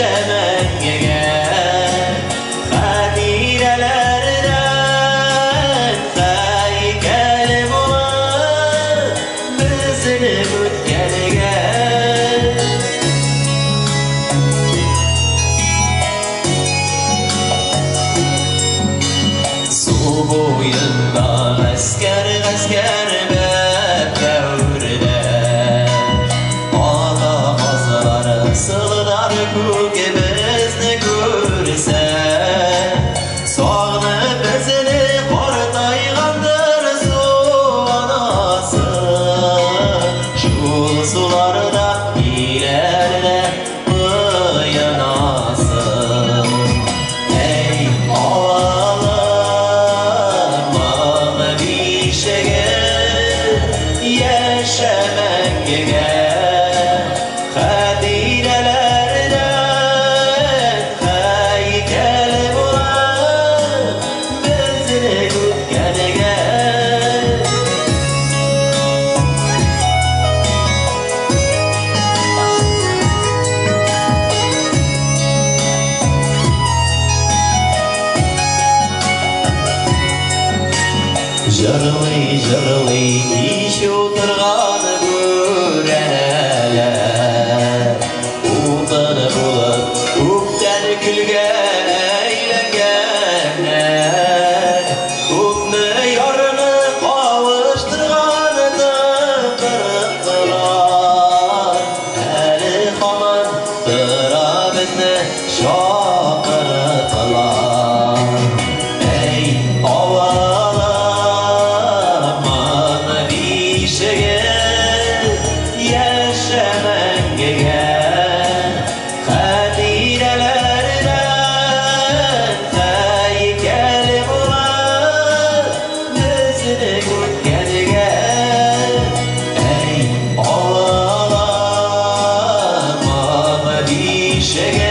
Яшә мәңгегә. Хатирәләрдән һәйкәл булып безнең үткәнгә. Су буенда гаскәр-гаскәр бәбкә үрдәк. Ата казлар сылынар күк безне күрсә. Сагынып безне картайгандыр су анасы. Шул суларда иләрдә коенасы. Әй, авылым, моң бишеге, яшә мәңгегә. Хатирәләрдән һәйкәл булып безнең үткәнгә. Җырлый-җырлый кич утырган бүрәнәләр, утын булып күптән көлгә әйләнгәннәр. Күпме ярны кавыштырган тыкрыклар, әле һаман тора безне чакырыплар. Әй, авылым, моң бишеге, яшә мәңгегә. Хатирәләрдән һәйкәл булып безнең үткәнгә. Әй, авылым, моң бишеге,